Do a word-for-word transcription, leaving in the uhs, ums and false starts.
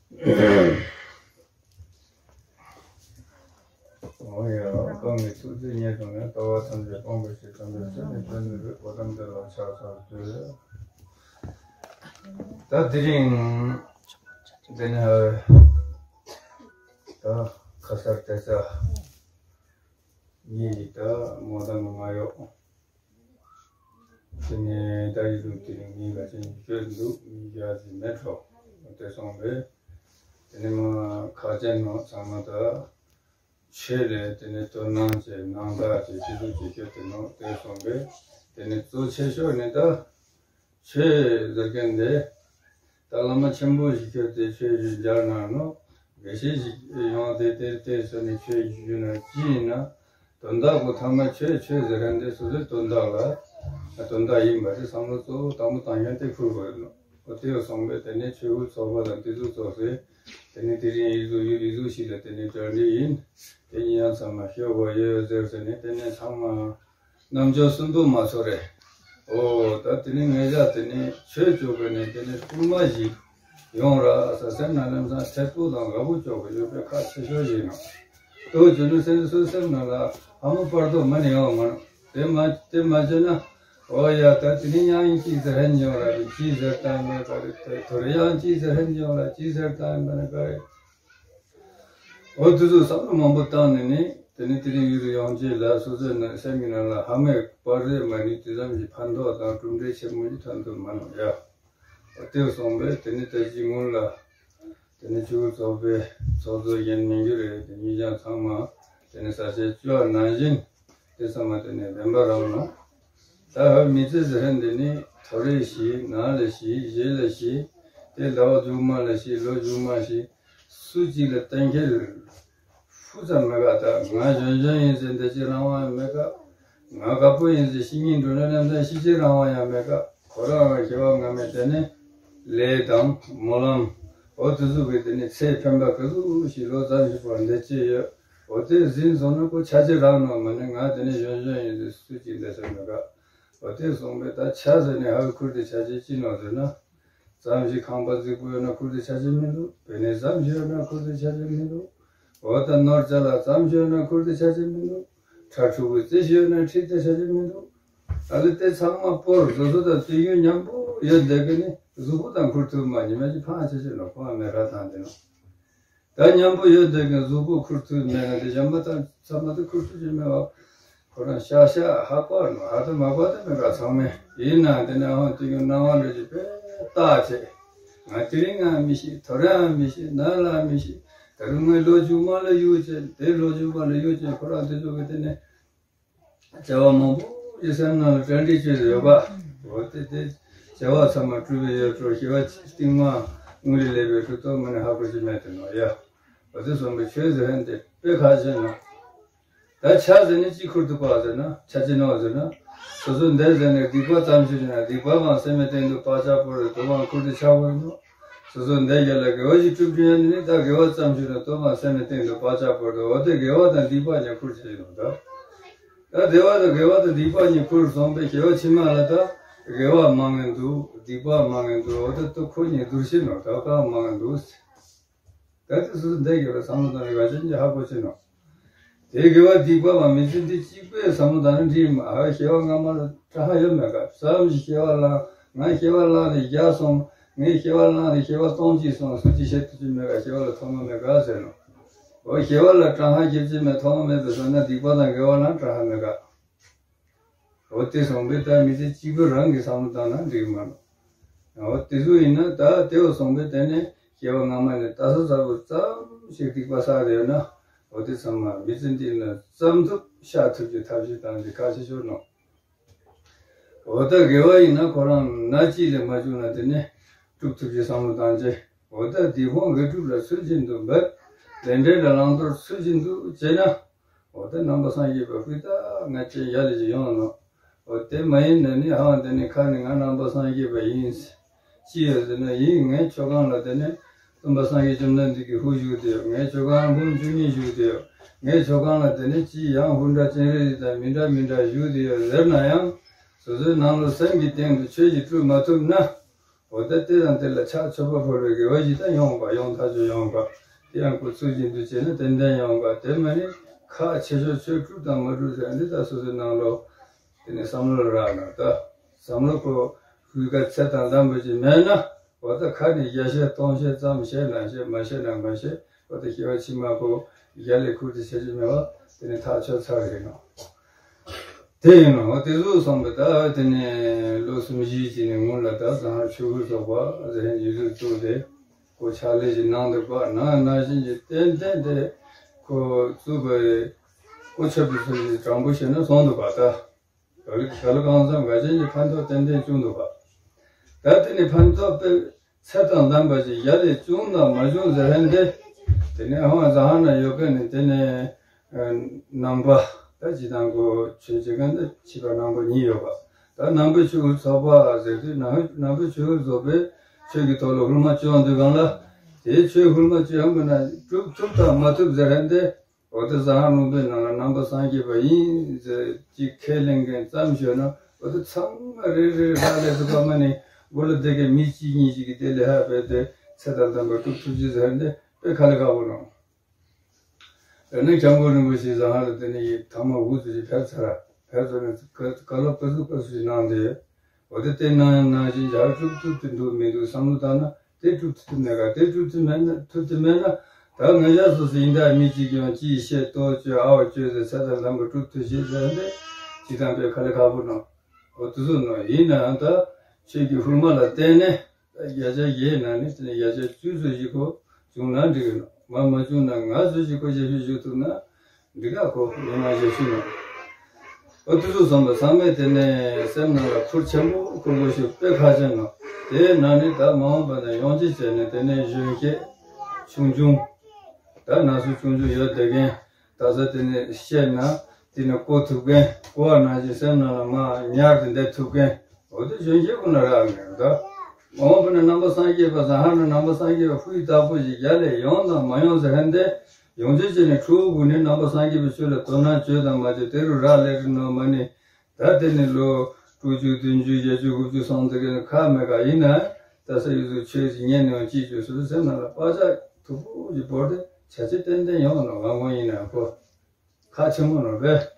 འོ་ཡ། གང་གི་ཐུགས་རྗེ་ཉེར་བཟུང་ནས། ལྟ་བ་ཐམས་ཅད་སྤང་བའི་ཕྱིར། དམ་པའི་ཆོས་ནི་སྟོན་མཛད་པའི། གོ་ཏམ་དེ་ལ་ཕྱག་འཚལ་ལོ། ད་དེ་རིང་འདི་ནི་ད་ཁ་སར་དེ་ཚ་ཉིད་ཀྱི་ད་མོ་དང་མ་ཡོག་དེ་ནས་ད་ཡིག་གཟུགས་དེ་ནས་མི་འགའ་ཅན་གྱི་ཆོས་འདུག་མི་རྒྱ་ཟིན་མེད་འགྲོ། དེ་སོང་བས་དེ་ནས་མ་ཁ་ཅན་ནོ་ཚང་མ་ད་ཆོས་ལས་དེ་ནས་དོ་སྣང་བྱས་སྣང་དག་བྱས་ཅི་ལུགས་ཀྱི་ཆོས་དེ་ནོ། དེ་སོང་བས་དེ་ནས་གཙོ་ཆེ་ཤོས་ནི་ད་ཆོས་ཟེར་མཁན་དེ། ད་བླ་མ་ཆེན་པོ་ཞིག་ཁྱོད་དེ་ཆོས་ཞུ་སྦྱར་གནང་ནོ། དགེ་བཤེས་ཞིག་ཡོང་དེ་དེར་དེ་ཟེར་ནས་ཆོས་ཞུ་ན་ཅི་ཡིན་ན། དོན་དག་གོ་ཐ་མ་ཆོས་ཆོས་ཟེར་མཁན་དེ་སོ་སོའི་དོན་དག་ལ་དོན་དག་ཡིན་པ་དེ་བསམ་བློ་གཙོ་བོ་དང་པོ་བཏང་མཁན་དེ་ཁུར་དགོས་ནོ། འོ་དེ་ཡོད་སོང་བས་དེ་ནས་ཆོས་གོས་ཚོགས་པ་དང་དེ་ཚོ་ཚོགས་སེ། དེ་ནས་དེ་རིང་ཡིག་གཟུགས་ཡུལ་ཡིག་གཟུགས་ཤིག་ལ་དེ་ནས་གྲ་སྒྲིག་ཡིན། དེ་གཉིས་ཡང་ཚང་མ་ཤོག་གོ་ཡོད་ཟེར་ཟེར་ནས་དེ་ནས་ཚང་མ། རྣམ་འགྱུར་སུན་པོ་མ་ཚོར་རེ། འོ་ད་དེ་ནི་ངེད་ཅག་དེ་ནི་ཆོས་བཅོ་གི་ནི་དེ་ནི་སྐུལ་མ་ཞིག་ཡོང་ར་ས་སེམས་ན་ལམ་སང་ཐད་པོ་དང་དགའ་པོ་བཅོ་གི་ཡོད་པའི་ཁ་ཆེ་ཤོས་ཡིན་ནོ། ལྟོས་བཅོ་ནི་སེམས་སུ་སེམས་ན་ལ་ཨ་མོ་བར་དོ་མ་ནི་ཡོང་མ་ནོ། དེ་མ་དེ་མ་བཅོ་ན། འོ་ཡ་ད་དེ་ནི་ཡང་ཡིན་ཅི་ཟེར་ཧན་ཡོང་ར་རེ་ཅི་ཟེར་ད་མེད་པ་རེ། དོ་རེ་ཡང་ཅི་ཟེར་ཧན་ཡོང་ར་ཅི་ཟེར་ད་མེད་པ་རེ། འོ་དེ་ཚོ་བསམ་བློ་མང་པོ་བཏང་ནས་ནི་དེ་ནི་དེ་རིང་ཡུལ་དུ་ཡོང་རྗེས་ལ་སོ་སོའི་ནང་སེམས་ཀྱི་ནང་ལ་ཧ་མའི་པར་རེ་མ་ནི་དེ་ཙམ་གྱི་ཕན་ཐོགས་དང་གྲུབ་འབྲས་ཆེན་མོ་ཞིག་ཐོན་ཐུབ་མ་ནོ་ཡ། འོ་དེ་སོང་བས་དེ་ནི་ད་ཅི་སྔོན་ལ་དེ་ནི་ཆུ་བོ་ཚོགས་པའི་ཚོགས་གཙོ་ཡིན་མི་འགྱུར་རེད། དེ་ཉིད་ཀྱང་ཚང་མ་དེ་ནི་ས་ཆའི་བཅུ་བ་ནང་བཞིན་དེ་ཚང་མ་དེ་ནི་བདེན་པ་རང་ནོ། ད་མི་ཚེ་ཟེར་མཁན་འདི་ནི་ཐོ་རེ་ཞིག་ནང་ལ་ཞིག་གཞས་ལ་ཞིག་དེ་ཟླ་བ་མཇུག་མ་ལ་ཞིག་ལོ་མཇུག་མ་ཞིག་སུ་གཅིག་ལ་གཏན་འཁེལ་ཧུ་ཙམ་མེད་ག་ད་ང་གཞོན་གཞོན་ཡིན་ཟེར་འདི་གཅིག་རང་དབང་ཡང་མེད་ག་ང་དཀར་པོ་ཡིན་ཟེར་ཤི་ཉིན་འགྲོ་ན་ནམ་ཟན་ཤི་གཅིག་རང་དབང་ཡང་མེད་ག་ཁོ་རང་ལ་སྐྱེ་བ་སྔ་མའི་དེ་ནི་ལས་དང་སྨོན་ལམ་འོ་དེ་ཚོ་གི་དེ་ནི་ཚེ་འཕེན་པ་ག་ཚོད་ཞིག་ལོ་ཙམ་ཞིག་བར་འདི་སྐྱེས་ཡོད། འོ་དེ་ཟིན་སོང་ན་ཁོ་ཆ་ཅི་རང་ནོ་མ་ནི་ང་དེ་ནི་གཞོན་གཞོན་ཡིན་ཟེར་སུ་གཅིག་འདི་ཟེར་མེད་ག་འོ་དེ་སོང་བས་ད་ཆ་ཟེར་ནས་ཧ་གོ་ཁུར་དེ་ཆ་ཅི་ཅི་ནོ་ཟེར་ན། ཙམ་ཞིག་ཁང་པ་རྫིག་པོ་ཡོད་ན་ཁུར་དེ་ཆ་ཅི་མི་འདུག་བེ་ནེ་ཙམ་ཞིག་ཡོད་ན་ཁུར་དེ་ཆ་ཅི་མི་འདུག་འོ་ད་ནོར་ཅ་ལག་ཙམ་ཞིག་ཡོད་ན་ཁུར་དེ་ཆ་ཅི་མི་འདུག་ཁྲ་ཕྲུ་གུ་རྩེ་ཞིག་ཡོད་ན་ཁྲིད་དེ་ཆ་ཅི་མི་འདུག་ཨ་ལེ་དེ་ཚང་མ་སྤོར་བཟོ་བཟོ་དང་དུས་ཡུན་མཉམ་པོ་ཡོད་བསྡད་གི་ནི་གཟུགས་པོ་དང་ཁུར་ཐུབ་མ་ཉི་མ་ཅི་ཕང་ཆེ་ཆེ་ལོ་ཁོ་ཨ་མེ་ར་དང་དེ་ནོ། ད་མཉམ་པོ་ཡོད་དེ་གི་གཟུགས་པོ་ཁུར་ཐུབ་མེད་ན་དེ་གཞན་པ་དང་ཚང་མ་དེ་ཁུར་ཐུབ་ཀྱི་མེད་པ། ཁོ་རང་ཤ་ཤ་ཧ་པ་ནོ་ཧ་ད་མ་པ་དེ་མེད་ག་ཚང་མས་ཡིན་ན་དེ་ནས་ཧང་དེ་གི་སྣང་བ་འདྲ་ཅིག་དཔེ་བཏགས་བྱས། ང་དེ་རིང་ང་མི་ཤེས་ཐོ་རངས་མི་ཤེས་ནང་ལ་མི་ཤེས། ད་རུང་ངའི་ལོ་མཇུག་མ་ལ་གཡུག་བྱས་དེ་ལོ་མཇུག་མ་ལ་གཡུག་བྱས་ཁོ་རང་དེ་ཚོ་གི་དེ་ནས། བྱ་བ་མང་པོ་ཡི་སེམས་ནང་ལ་གྲ་སྒྲིག་བྱས་ཡོད་པ། འོ་དེ་དེ་བྱ་བ་ཚང་མ་གྲུབ་པའི་ཡོད་འགྲོ་ཞི་བ་རྟིང་མ་དངུལ་ལས་ལས་པའི་གྲུབ་ཐོབ་མ་ནི་ཧ་གོ་ཞིག་མེད་དེ་ནོ་ཡ། འོ་དེ་སོང་པའི་ཆོས་ཟེར་མཁན་དེ་དཔེ་ཁག་ཆེ་ནོ། ད་ཆ་ཟེར་ནས་ཅི་ཁུར་དུ་པ་ཟེར་ན་ཆ་ཅི་ནོ་ཟེར་ན། སོ་སོ་འདས་ཟེར་ནས་སྡིག་པ་ཙམ་ཞིག་ཡིན་ན་སྡིག་པ་བང་སེམས་མེད་སྟེང་དུ་བག་ཆགས་པོ་རེ་དོ་བང་ཁུར་དུ་ཆགས་པོ་རེ་ནོ། སོ་སོ་འདས་རྒྱ་ལ་དགེ་བ་ཞིག་གྲུབ་རྒྱུ་ཡིན་ནི་ད་དགེ་བ་ཙམ་ཞིག་ལ་དོ་བང་སེམས་མེད་སྟེང་དུ་བག་ཆགས་པོ་རེ་འོ་དེ་དགེ་བ་དང་སྡིག་པ་གཉིས་ཁུར་ཆེ་ཡིན་ནོ་ད། ད་བདེ་བ་དང་དགེ་བ་དང་སྡིག་པ་གཉིས་ཁུར་སོང་པའི་སྐྱེ་བ་ཕྱི་མ་ལ་ད་དགེ་བ་མང་ངན་འདུག་སྡིག་པ་མང་ངན་འདུག་འོ་ད་ད་ཁོ་གཉིས་བསྡུར་ཤེས་ནོ་ད་གང་མང་ངན་འདུག་ད་དེ་སུ་འདས་ཡོད་ལ་བསམ་བློ་བཏང་ནས་ག་ཅན་གྱི་ཧ་གོ་ཆེ་ནོ། དེ་དགེ་བ་སྡིག་པ་བ་མི་ཚེ་འདི་གཅིག་པའི་བསམ་བློ་བཏང་ནས་འགྲིག་མ་ཧ་སྐྱེ་བ་སྔ་མ་ལ་ཀྲ་ཧ་ཡོད་མེད་ག་བསམ་གྱི་སྐྱེ་བ་བླངས་ངའི་སྐྱེ་བ་བླངས་ནས་བརྒྱ་སོང་ངའི་སྐྱེ་བ་བླངས་ནས་སྐྱེ་བ་སྟོང་གཅིག་སོང་སུ་ཅི་བྱེད་ཐུབ་ཀྱི་མེད་ག་སྐྱེ་བ་ལ་ཐོག་མ་མེད་ག་ཟེར་ནོ། འོ་སྐྱེ་བ་ལ་ཀྲ་ཧ་སྐྱེ་ཅི་མེད་ཐོག་མ་མེད་པའི་བཟོ་ན་སྡིག་པ་དང་དགེ་བ་ལ་ཀྲ་ཧ་མེད་ག་འོ་དེ་སོང་པས་ད་མི་ཚེ་གཅིག་པུ་རང་གི་བསམ་བློ་བཏང་ན་འགྲིག་མ་རེད། འོ་དེ་ཚོ་ཡིན་ན་ད་དེ་བ་སོང་པས་དེ་ནས་སྐྱེ་བ་སྔ་མ་ནས་ལྟ་ས་ཚར་བ་ཙམ་ཞིག་སྡིག་པ་བསགས་ཡོད་ན་འོ་དེ་ཚང་མ་མི་ཚེ་འདི་ལ་བསམ་ཐུབ་བཤད་ཐུབ་ཀྱི་ཐབས་ཤེས་བཏང་རྒྱུ་ཁག་ཆེ་ཤོས་ནོ། འོ་ད་དགེ་བ་ཡིན་ན་ཁོ་རང་ན་གཅིག་ལས་མ་བྱུང་ན་དེ་ནས་སྒྲུབ་ཐུབ་ཀྱི་བསམ་བློ་བཏང་རྗེས་འོ་ད་སྡིག་སྤོང་དགེ་སྒྲུབ་ལ་ཚུལ་བཞིན་དུ་འབད། ལས་འབྲས་ལ་བླང་དོར་ཚུལ་བཞིན་དུ་བྱས་ན། འོ་དེ་ནང་པ་སངས་རྒྱས་པའི་ཧུད་ད་ང་ཅན་ཡ་ལས་ཀྱི་ཡོང་ནོ། འོ་དེ་མ་ཡིན་ན་ནི་ཧང་དེ་ནི་ཁ་ནི་ང་ནང་པ་སངས་རྒྱས་པ་ཡིན། ཅི་ཡོད་ཟེར་ན་ཡིན་ངའི་མཆོད་ཁང་ལ་དེ་ནི་སྟོན་པ་སངས་རྒྱས་བཅོམ་ལྡན་འདས་ཀྱི་ཧུད་བཞུགས་དེ་ཡོད། ངའི་མཆོད་ཁང་འབུམ་བཅུ་གཉིས་བཞུགས་དེ་ཡོད། ངའི་མཆོད་ཁང་ལ་དེ་ནི་ཅི་ཡང་ཧུད་འདྲ་སྤྱན་རས་གཟིགས་དང་མི་འདྲ་མི་འདྲ་བཞུགས་དེ་ཡོད་ཟེར་ན་ཡང་། སོ་སོའི་ནང་ལ་སེམས་ཀྱི་སྟེང་དུ་ཆོས་ཀྱི་སྤྲུལ་མ་ཐུབ་ན། འོ་ད་དེ་དང་དེ་ལ་ཕྱག་མཆོད་པ་ཕུལ་བའི་དགེ་བ་ཞིག་ད་ཡོང་བ། ཡོང་ཐག་ཆོད་ཡོང་བ། དེ་ཡང་ཁོ་ཚུལ་བཞིན་དུ་བྱས་ན་ཏན་ཏན་ཡོང་བ། དེ་མ་ནི་ཁག་ཆེ་ཤོས་ཆོས་སྒྲུབ་དང་མ་སྒྲུབ་ཟེར་འདི་ད་སོ་སོའི་ནང་ལོགས་དེ་ནས་བསམ་བློ་རག་ན། ད་བསམ་བློ་ཁོ་གུས་ཀ་ཚད་དང་ལྡན་པ་ཅིག་མེད་ན། འོ་ད་ཁ་ནས་བརྒྱ་བཤད་སྟོང་བཤད་ཙམ་བཤད་ན་བཤད། མ་བཤད་ན་མ་བཤད། འོ་ད་སྐྱེ་བ་ཕྱི་མ་ཁོ་རྒྱ་ལས་ཁུར་དེ་བྱེད་ཀྱི་མེད་པ་དེ་ནི་ཐག་ཆོད་ཚར་རེད་ནོ། དེ་ཡིན་ནོ། དེ་ཚོ་བསམ་པ་ད་དེ་ནས་ལོ་གསུམ་བཞི་ཅིག་ནས་སྔོན་ལ་ད་ཟ་ཧར་ཆོས་སྐུ་ཚོགས་པ་ཟེར་ཡུལ་དུ་བཙུགས་ཏེ་ཁོ་ཕྱག་ལས་ཞིག་གནང་འདུག་པ། ནང་ནང་བཞིན་གྱི་ཏན་ཏན་དེ་ཁོ་བཙུགས་པའི་སྐུ་ཚབ་ཀྱི་ཚུལ་གྱིས་དྲང་པོ་བཤད་ན་སོང་འདུག་པ། ད་ག་ལ་གང་འཚམ་ག་ཅན་གྱི་ཕན་ཐོགས་ཏན་ཏན་བྱུང་འདུག་པ། ད་དེ་ནི་ཕན་ཐོགས་དཔེ་ཚད་དང་ལྡན་པ་ཞིག་ཡ་ལས་བྱུང་དང་མ་བྱུང་ཟེར་མཁན་དེ། དེ་ནས་ཧང་ཟ་ཧང་ན་ཡོད་མཁན་ནི་དེ་ནས་ནང་པ། ད་སྤྱི་དང་གོ་ཆོས་བྱེད་མཁན་དེ་ཕྱི་པ་ནང་པ་གཉིས་ཡོད་པ། ད་ནང་པའི་ཆོས་སྐུ་ཚོགས་པ་ཟེར་དུས་ནང་ནང་པའི་ཆོས་སྐུ་ཚོགས་པའི་ཆོས་ཀྱི་ཐོག་ལ་ཧུར་མ་བཅོས་འདུག་གང་ལ། དེའི་ཆོས་ཧུར་མ་བཅོས་ཡོང་དགོས་ན་སྒྲུབ་ཐུབ་དང་མ་ཐུབ་ཟེར་མཁན་དེ། འོ་དེ་ཟ་ཧར་ལུང་པའི་ནང་ལ་ནང་པ་སངས་རྒྱས་པ་ཡིན་ཟེར་ཅིག་ཁས་ལེན་མཁན་ཙམ་ཤོད་ན། འོ་དེ་ཚང་མ་རེ་རེ་རག་ལས་སུ་པ་མ་ནི་མགོ་ལ་བསྡད་མཁན་མི་གཅིག་གཉིས་ཤིག་གིས་དེ་ལས་ཧ་བས་ཏེ་ཚེ་དང་ལྡན་པ་སྒྲུབ་ཐུབ་ཀྱི་ཟེར་ཏེ་དཔེ་ཁ་ལ་ཁ་པོ་ནང་། དེ་ནས་སྐྱབས་མགོན་རིན་པོ་ཆེ་ཟ་ཧར་ལ་དེ་ནས་ཡི་ཐ་མ་འུ་ཚུགས་ཀྱི་ཕེབས་ཚར། ཕེབས་ཚར་ནས་བཀའ་སློབ་ཀ་ཟུག་ཀ་ཟུག་ཞིག་གནང་སྟེ། འོ་དེ་བསྟན་ནང་ནང་བཞིན་ཡར་སྒྲུབ་ཐུབ་ཀྱི་འདུག་མི་འདུག་བསམ་བློ་བཏང་ན་དེ་སྒྲུབ་ཐུབ་ཀྱི་མེད་ག། དེ་སྒྲུབ་ཐུབ་མེད་ན་ཐུབ་ཀྱི་མེད་ན། ད་ང་ཡ་སོ་སོ་ཡིན་ད་མི་གཅིག་ཀྱང་ཅི་བཤད་ཏོ་བཅོས་ཨ་བ་བཅོས་ཟེར་ཚད་དང་ལྡན་པ་སྒྲུབ་ཐུབ་ཤེས་ཟེར་ཏེ་ཅི་དང་པའི་ཁ་ལེ་ཁ་པོ་ནང་འོ་དུ་སོ་ནང་ཡིན་ནའང་ད་ཆོས་ཀྱི་ཧུར་མ་ལ་བརྟེན་ནས་ད་བརྒྱ་ཆ་བརྒྱའི་ནང་ནས་དེ་ནས་བརྒྱ་ཆ་བཅུ་ཙམ་ཞིག་གོ་བྱུང་ན་འགྲིག་གི་ནོ། མ་མ་བྱུང་ན་ང་ཚོ་ཞིག་གོ་རྒྱ་ཤོད་ཞུ་ཐུབ་ན། འདི་ག་ཁོ་མི་མང་ཞེ་ཤུ་ནོ། ཨོ་དུ་སུ་བསམ་པ་ཚང་མས་དེ་ནས་སེམས་ནང་ལ་ཁུར་ཆེན་པོ་ཁུར་དགོས་ཤུ་དཔེ་ཁ་ཆེན་ནོ། དེའི་ནང་ནས་ད་མ་འོངས་པ་ན་ཡོང་ཅི་བྱས་ནས་དེ་ནས་གཞོན་སྐྱེས་ཆུང་ཆུང་། ད་ན་ཟུག་ཆུང་ཆུང་ཡོད་བསྡད་མཁན། ད་ས་དེ་ནས་བཤད་ན་དེ་ནས་གོ་ཐུབ་མཁན། གོ་བ་ནང་བཞིན་སེམས་ནང་ལ་མ་ཉར་དེ་བསྡད་ཐུབ་མཁན། འོ་དེ་གཞོན་སྐྱེས་ཀུན་ལ་རག་ནས་ད། མ་འོངས་པ་ན་ནང་པ་སངས་རྒྱས་པ་ཟ་ཧར་ན་ནང་པ་སངས་རྒྱས་པ་ཧུའི་བདག་པོ་ཞིག་རྒྱ་ལས་ཡོང་དང་མ་ཡོང་ཟེར་མཁན་དེ། ཡོངས་འཛིན་བྱས་ནས་ཁྲོ་བོ་ནི་ནང་པ་སངས་རྒྱས་པའི་ཆོས་ལ་དོ་སྣང་བྱོས་དང་མ་བྱོས་དེ་རུ་རག་ལས་རིགས་ནོ་མ་ནི། ད་དེ་ནི་ལོ་དྲུག་ཅུ་བདུན་ཅུ་བརྒྱད་ཅུ་དགུ་བཅུ་སོང་དེ་གའི་ཁ་མེད་ག་ཡིན་ན། ད་ས་ཡུལ་དུ་ཆོས་ཀྱི་ཉན་ནས་ཅིས་བྱོས་སུ་སེམས་ནང་ལ་བག་ཆགས་མཐུག་པོ་ཞིག་བོར་ཏེ་བྱ་བྱེད་ཏན་ཏན་ཡོང་ནོ་གང་གོང་ཡིན་ན་ཁོ། ཁ་ཆེན་མོ་ནོ་བས།